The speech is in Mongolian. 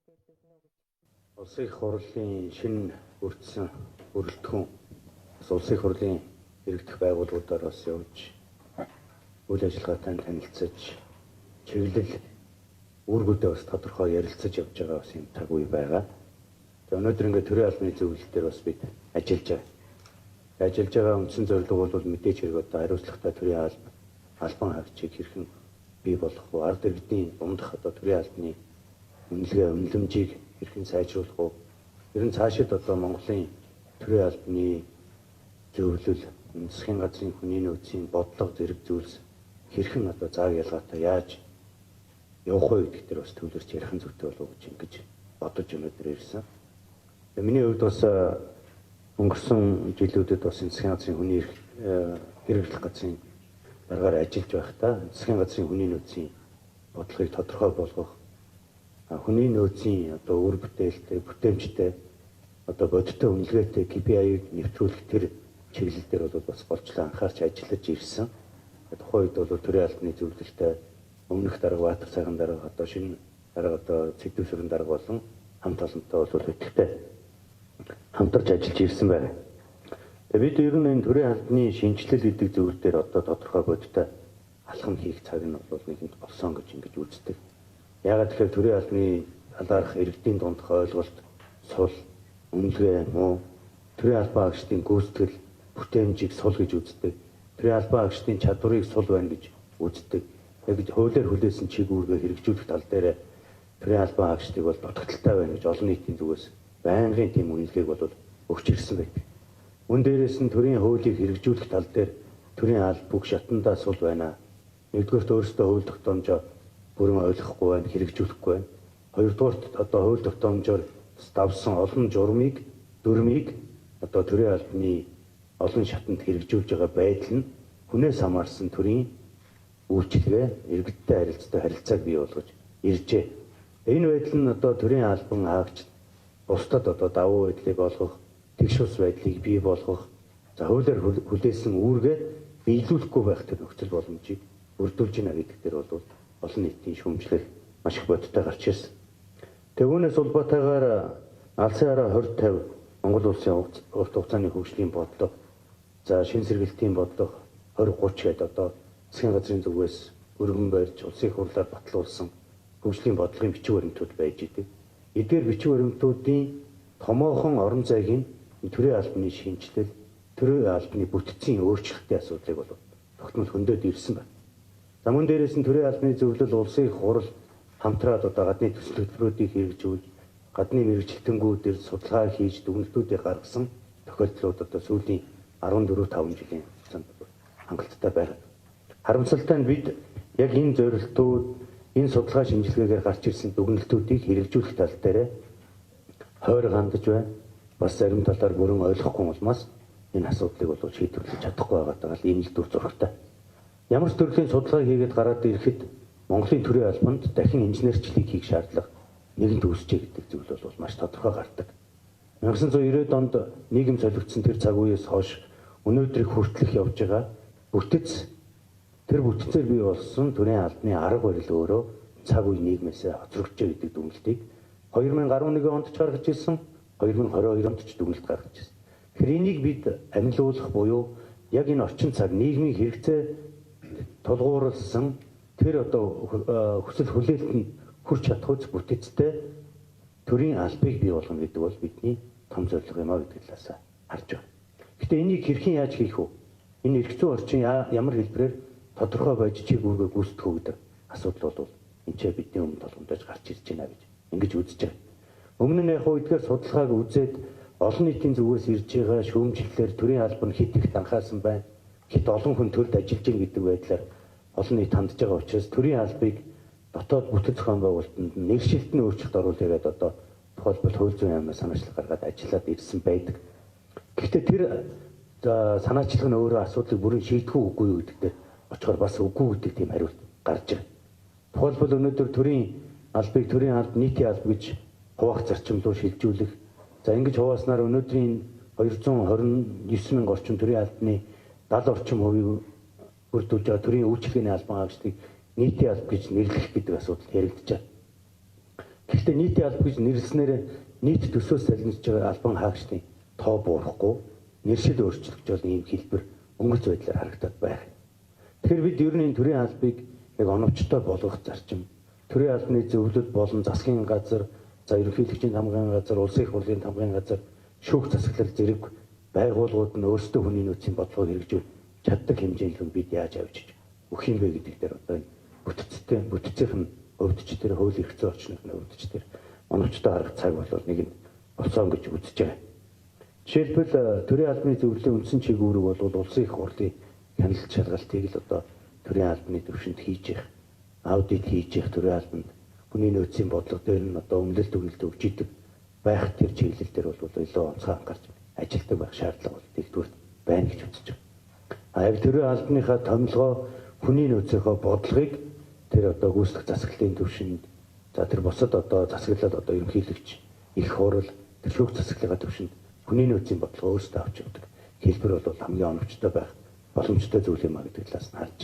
мэдээлэл өгнө гэж. Улсын их хурлын шинэ бүрдсэн бүрэлдэхүүн бас улсын их хурлын хэрэгдэх байгууллагуудаар бас явж үйл ажиллагаатай танилцаж чиглэл үүргүүдээ бас тодорхой ярилцаж явж байгаа бас юм цаг үе байгаа. Тэгээ өнөөдөр ингээд төрийн албаны зөвлөл дээр бас бид ажиллаж байгаа. Ажиллаж байгаа үндсэн зорилго бол мэдээж хэрэг одоо хариуцлагатай төрийн алба, албан хаагчийг хэрхэн бий болгох вэ? Ард иргэдийн дундах одоо төрийн албаны үнэлгээ, үнэлэмжийг хэрхэн сайжруулах вэ? Ер нь цаашид одоо Монголын төрийн албаны зөвлөл, засгийн газрын хүний нөөцийн бодлого зэрэг зүйлс хэрхэн одоо зааг ялгаатай яаж явах вэ гэдэг дээр бас төвлөрч ярих нь зүйтэй болов уу гэж ингэж бодож өнөөдөр ирсэн. Тэгээ миний хувьд бас өнгөрсөн жилүүдэд бас засгийн газрын хүний хэрэглэх газрын даргаар ажиллаж байхдаа засгийн газрын хүний нөөцийн бодлогыг тодорхой болгох, хүний нөөцийн одоо үр бүтээлтэй, бүтээмжтэй, одоо бодиттой үнэлгээтэй KPI-г нэвтрүүлэх тэр чиглэл дээр бол бас голчлон анхаарч ажиллаж ирсэн. Тухайн үед бол төрийн албаны зөвлөлтөй өмнөх дарга Баатар сайхан дарга, одоо шинэ дарга одоо Цэгдвсөрөн дарга болон хамт олонтой бол идэвхтэй хамтарч ажиллаж ирсэн байна. Тэгээ бид ер нь энэ төрийн албаны шинэчлэл гэдэг зүйл дээр одоо тодорхой бодиттой алхам хийх цаг нь бол нэгэнт болсон гэж ингэж үздэг. Яагаад тэгэхээр төрийн албаны талаарх иргэдийн дундх ойлголт, сул, үнэлгээ муу, төрийн албан хаагчдын гүйцэтгэл бүтээмжийг сул гэж үздэг. Төрийн албан хаагчдын чадварыг сул байна гэж үздэг. Яг хуулиар хүлээсэн чиг үүргээ хэрэгжүүлэх тал дээр төрийн албан хаагчдыг бол дутагдaltaй байна гэж олон нийтийн зүгээс байнгын тийм үнэлгээг бол өгч ирсэн байдаг. Үн дээрээс нь төрийн хуулийг хэрэгжүүлэх тал дээр төрийн алба бүх шатандаа сул байна. Нэгдүгээрт өөрсдөө хууль тогтоомжоо бүрэн ойлгохгүй байна, хэрэгжүүлэхгүй байна. Хоёрдугаарт одоо хууль тогтоомжоор давсан олон журмыг, дүрмийг одоо төрийн албаны олон шатанд хэрэгжүүлж байгаа байдал нь хүнээс хамаарсан төрийн үйлчилгээ, иргэдтэй харилцаа харилцааг бий болгож иржээ. Энэ байдал нь одоо төрийн албан хаагч бусдад одоо давуу байдлыг олгох, тэгш ус байдлыг бий болгох, за хуулиар хүлээсэн үүргээ биелүүлэхгүй байх тэр нөхцөл боломжийг бүрдүүлж байна гэдэг дээр бол олон нийтийн шүүмжлэл маш их бодиттой гарч ирсэн. Тэгээ үүнээс улбатайгаар алсын хараа 2050 Монгол улсын урт хугацааны хөгжлийн бодлого, за шин сэргэлтийн бодлого 2030 гэдэг одоо засгийн газрын зүгээс өргөн барьж улсын хурлаар батлуулсан хөгжлийн бодлогын бичиг баримтууд байж идэг. Эдгээр бичиг баримтуудын томоохон орон зайг нь төрийн албаны шинэчлэл, төрийн албаны бүтцийн өөрчлөлтийн асуудлыг бол тогтмол хөндөөд ирсэн байна. За мөн дээрээс нь төрийн албаны зөвлөл, улсын их хурал хамтраад одоо гадны төсөл хөтөлбөрүүдийг хэрэгжүүлж, гадны мэргэжилтэнгүүдээр судалгаа хийж дүгнэлтүүдийг гаргасан тохиолдлууд одоо сүүлийн 14 5 жилийн хугацаанд хангалттай байна. Харамсалтай нь бид яг энэ зорилтууд, энэ судалгаа шинжилгээгээр гарч ирсэн дүгнэлтүүдийг хэрэгжүүлэх тал дээр хойр хандаж байна. Бас зарим талаар бүрэн ойлгохгүй улмаас энэ асуудлыг бол шийдвэрлэж чадахгүй байгаатай л ийм л дүр зурагтай. Ямар ч төрлийн судалгаа хийгээд гараад ирэхэд Монголын төрийн албанд дахин инженерчлэлийг хийх шаардлага нэгэнт үүсчээ гэдэг зүйл бол маш тодорхой гардаг. 1990-ад онд нийгэм солигдсон тэр цаг үеэс хойш өнөөдрийг хүртэлх явж байгаа бүтэц, тэр бүтцээр бий болсон төрийн албаны арга барил өөрөө цаг үе нийгмээсээ хоцрогджээ гэдэг дүгнэлтийг 2011 онд ч гаргаж ирсэн, 2022 онд ч дүгнэлт гаргаж ирсэн. Тэгэхээр энийг бид амилуулах буюу яг энэ орчин цаг нийгмийн хэрэгцээ тулгуурласан тэр одоо хүсэл хүлээлтэнд хүрч чадах үз бүтэцтэй төрийн албыг бий болгоно гэдэг бол бидний том зорилго юм а гэдэг талаас харж байна. Гэтэ энийг хэрхэн яаж хийх вэ? Энэ эрх зүйн орчин ямар хэлбэрээр тодорхой байж чиг үүргээ гүйцэтгэх үү гэдэг асуудал бол энэ ч бидний өмнө толгомдож гарч ирж байна гэж ингэж үзэж байгаа. Өмнө нь яг хуу эдгээр судалгааг үзээд олон нийтийн зүгээс ирж байгаа шүүмжлэлээр төрийн алба нь хит их данхаасан байна. Хит олон хүн төрд ажиллаж байгаа гэдэг байдлаар олон нийт хандж байгаа учраас төрийн албыг дотоод бүтэц зохион байгуулалтанд нэршилт нь өөрчлөлт оруулъя гэдэг одоо тухайлбал хууль зүйн яамнаас санаачлал гаргаад ажиллаад ирсэн байдаг. Гэхдээ тэр санаачлал нь өөрөө асуудлыг бүрэн шийдэх үү үгүй юу гэдэг дээр очихоор бас үгүй гэдэг тийм хариулт гарч байгаа. Тухайлбал өнөөдөр төрийн албыг төрийн алба, нийтийн алба гэж хуваах зарчим руу шилжүүлэх. За ингэж хувааснаар өнөөдрийн 229 мянга орчим төрийн албаны 70 орчим хувийг бүрдүүлж байгаа төрийн үйлчилгээний албан хаагчдыг нийтийн алба гэж нэрлэх гэдэг асуудал яригдж байна. Гэхдээ нийтийн алба гэж нэрлснээр нийт төсөөс салнаж байгаа албан хаагчдын тоо буурахгүй, нэршил өөрчлөгдөж бол ийм хэлбэр өнгөц байдлаар харагдаад байх. Тэгэхээр бид ер нь энэ төрийн албыг яг оновчтой болгох зарчим, төрийн албаны зөвлөл болон засгийн газар, за ерөнхийлөгчийн тамгын газар, улсын их хурлын тамгын газар, шүүх засаглал зэрэг байгууллагууд нь өөрсдөө хүний нөөцийн бодлогыг хэрэгжүүл чаддаг хэмжээнд бид яаж авчиж өгөх юм бэ гэдэг дээр одоо энэ бүтцтэй бүтцийнх нь хувьд ч тэр хууль эрх зүйн орчных нь хувьд ч тэр оновчтой харах цаг бол нэг нь болсон гэж үзэж байгаа. Жишээлбэл, төрийн албаны зөвлөлийн үндсэн чиг үүрэг бол улсын их хурлын хяналт шалгалтыг л одоо төрийн албаны төвшөнд хийж явах, аудит хийж явах, төрийн албанд хүний нөөцийн бодлого дээр нь одоо өмнөлт өгнөлт өгч идэг байх тэр чиглэл дээр бол илүү онцгой анхаарч ажилладаг байх шаардлага бол нэгдүгээр байна гэж үзэж байгаа. А яг төрийн албаныхаа томилгоо, хүний нөөцийнхөө бодлогыг тэр одоо гүйцэтгэх засаглалын түвшинд, за тэр бусад одоо засаглал, одоо ерөнхийлөгч, их хурал, тэр шүүх засаглалын түвшинд хүний нөөцийн бодлого өөрсдөө авч явдаг хэлбэр бол хамгийн оновчтой байх боломжтой зүйл юм а гэдэг талаас нь харж